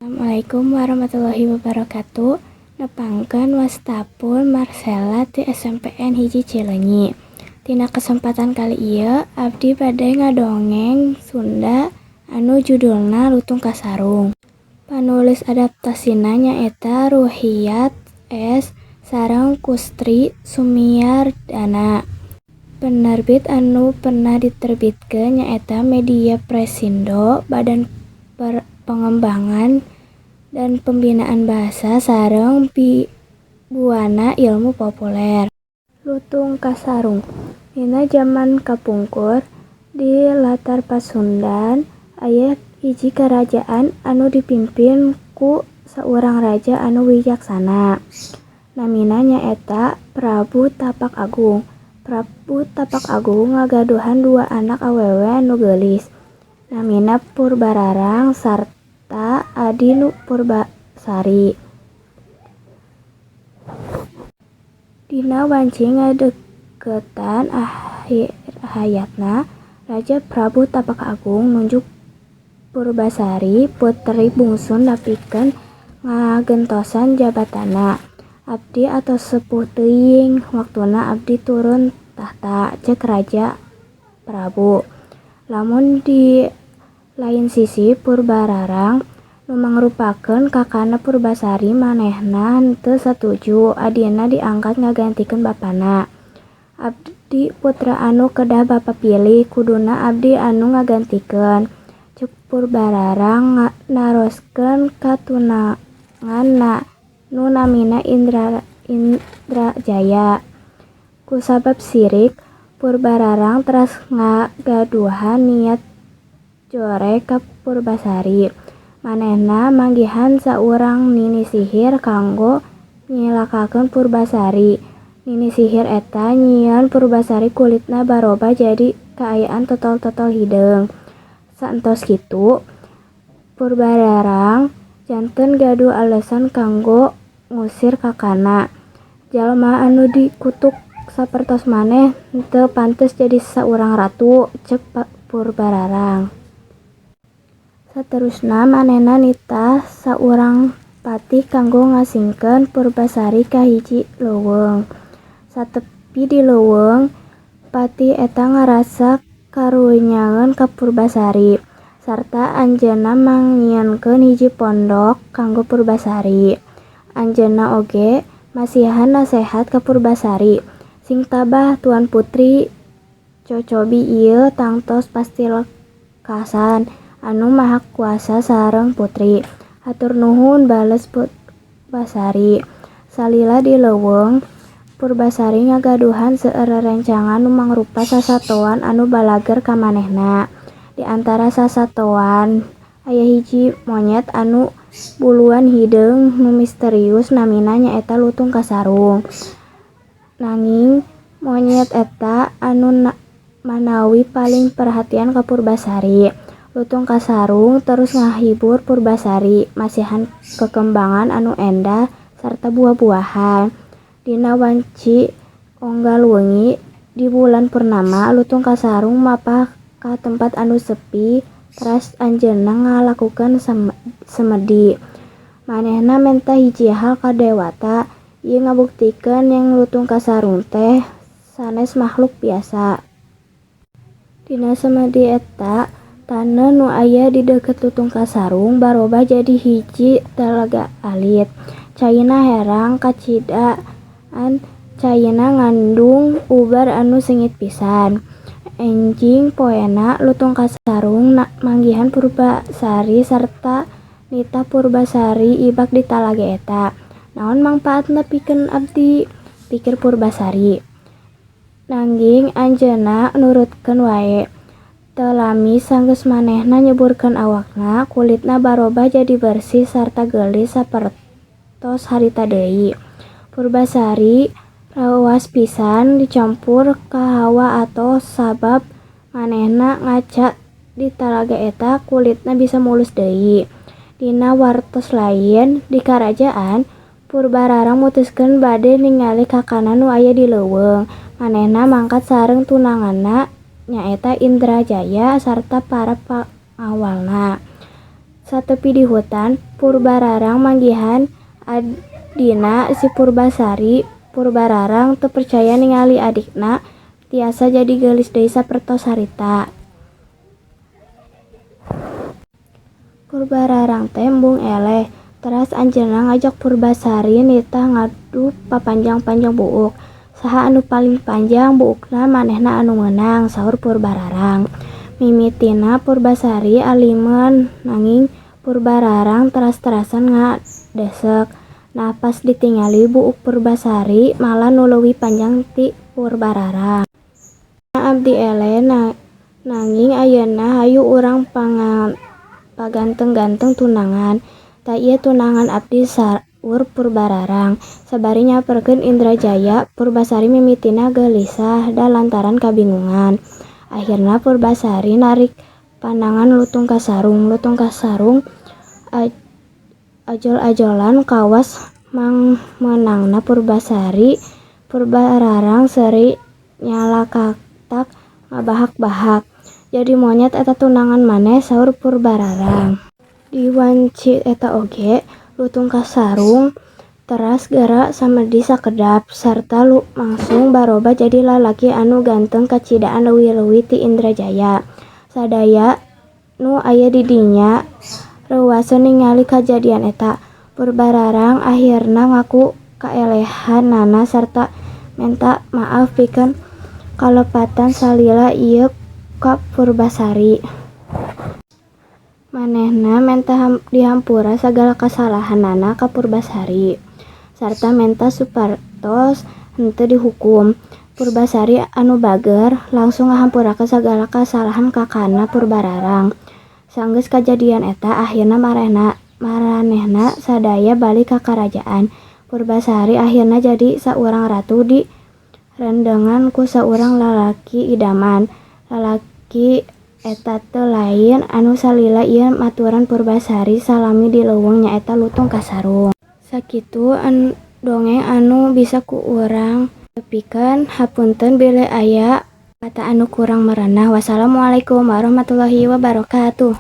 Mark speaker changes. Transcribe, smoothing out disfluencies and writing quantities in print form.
Speaker 1: Assalamualaikum warahmatullahi wabarakatuh. Nepangkeun wasta pun Marcella ti SMPN 1 Cileunyi. Tina kesempatan kali ieu abdi bade ngadongeng Sunda anu judulna Lutung Kasarung. Panulis adaptasina nyaeta Ruhiyat S sareng Kustri Sumiardana. Penerbit anu pernah diterbitkeun nyaeta Media Pressindo, Badan Pengembangan dan Pembinaan Bahasa sareng Buana Ilmu Populer. Lutung Kasarung. Dina jaman kapungkur, di latar Pasundan aya hiji karajaan anu dipimpin ku saurang raja anu wijaksana. Namina nyaeta Prabu Tapak Agung. Prabu Tapak Agung ngagaduhan dua anak awewe anu geulis, namina Purbararang sarta adi nu Purbasari. Dina wanci ngadeuketan akhir hayatna, Raja Prabu Tapak Agung nunjuk Purbasari puteri bungsuna pikeun ngagentosan jabatanna. "Abdi atos sepuh teuing, waktuna abdi turun tahta," cek Raja Prabu. Lamun di lain sisi Purbararang nu mangrupakeun kakana Purbasari manehna henteu satuju adina diangkat ngagantikeun bapana. "Abdi putra anu kedah bapa pilih, kuduna abdi anu ngagantikeun," cek Purbararang naroskeun ka tunanganna nu namina Indrajaya. Kusabab sirik, Purbararang teras ngagaduhan niat jorek ka Purbasari. Manehna manggihan saurang nini sihir kanggo nyilakakeun Purbasari. Nini sihir eta nyieun Purbasari kulitna barobah jadi kaayaan totol-totol hideung. Saentos kitu, Purbararang janten gaduh alesan kanggo ngusir kakana. "Jalma anu dikutuk sapertos maneh henteu pantes jadi saurang ratu," cek Purbararang. Saterusna manehna nitah saurang patih kanggo ngasingkeun Purbasari ka hiji leuweung. Satepi di leuweung, patih eta ngarasa karunyaeun ka Purbasari, sarta anjeunna mangnyieunkeun hiji pondok kanggo Purbasari. Anjeunna oge masihan nasehat ka Purbasari, "Sing tabah, Tuan Putri, cocobi ieu tangtos pasti lekasan Anu Maha Kuasa sareng putri." "Hatur nuhun," bales Purbasari. Salila di leuweung, Purbasari ngagaduhan seueur rerencangan nu mangrupa sasatoan anu balager ka manehna. Di antara sasatoan aya hiji monyet anu buluan hideung nu misterius namina nyaeta Lutung Kasarung. Nanging monyet eta anu manawi paling perhatian ka Purbasari. Lutung Kasarung terus ngahibur Purbasari, masihan kekembangan anu endah sarta buah-buahan. Dina wanci unggal wengi di bulan purnama, Lutung Kasarung mapah ka tempat anu sepi teras anjeunna ngalakukeun semedi. Manehna menta hiji hal ka dewata, ieu ngabuktikeun yen Lutung Kasarung teh sanes makhluk biasa. Dina semedi eta, taneuh nu aya di deukeut Lutung Kasarung barobah jadi hiji talaga alit. Caina herang kacidaan caina ngandung ubar anu seungit pisan. Enjing poena Lutung Kasarung manggihan Purbasari sarta nitah Purbasari ibak di talaga eta. "Naon mangpaatna pikeun abdi?" pikir Purbasari. Nanging anjeunna nurutkeun wae. Teu lami sanggeus manehna nyeburkeun awakna, kulitna barobah jadi bersih sarta geulis sapertos harita deui. Purbasari reuas pisan dicampur ka hawa atos sabab manehna ngaca di talaga eta kulitna bisa mulus deui. Dina wartos lain, di karajaan, Purbararang mutuskeun bade ningali kakana nu aya di leuweung. Manehna mangkat sareng tunanganna nyaeta Indrajaya sarta para pangawalna. Satepi di hutan, Purbararang manggihan adina si Purbasari. Purbararang teu percaya ningali adikna tiasa jadi geulis deui sapertos harita. Purbararang teh embung eleh, teras anjeunna ngajak Purbasari nitah ngadu papanjang-panjang buuk. Saha anu paling panjang buukna manehna anu meunang, saur Purbararang. Mimitina Purbasari alimeun nanging Purbararang teras-terasan ngadesek. Nah pas ditingali buuk Purbasari malah nu leuwih panjang ti Purbararang. Abdi eleh nanging ayeuna hayu urang paganteng-ganteng tunangan. Tah ieu tunangan abdi, saur Purbararang sabari nyamperkeun Indrajaya. Purbasari mimitina geulisah da lantaran kabingungan. Ahirna Purbasari narik panangan Lutung Kasarung. Lutung Kasarung ajol-ajolan kawas mangmeunangna Purbasari. Purbararang seuri nyalakatak ngabahak-bahak. "Jadi monyet eta tunangan maneh," saur Purbararang. Di wanci eta oge Lutung Kasarung teras gera samedi sakedap sarta langsung barobah jadi lalaki anu ganteng kacidaan leuwih-leuwih ti Indrajaya. Sadaya nu aya di dinya reuwaseun ningali kajadian eta. Purbararang ahirna ngaku kaelehanana sarta menta maaf pikeun kalepatan salila ieu ka Purbasari. Manehna menta dihampura sagala kasalahanana ka Purbasari sarta menta supados henteu dihukum. Purbasari anu bager langsung ngahampurakeun sagala kasalahan kakana Purbararang. Sanggeus kajadian eta ahirna maranehna sadaya balik ka karajaan. Purbasari ahirna jadi saurang ratu di rendengan ku saurang lalaki idaman. Lalaki eta teh lain anu salila ieu maturan Purbasari salami di leuweung, nyaeta Lutung Kasarung. Sakitu dongeng anu bisa ku urang tepikeun, hapunten bilih aya kata anu kurang merenah. Wassalamualaikum warahmatullahi wabarakatuh.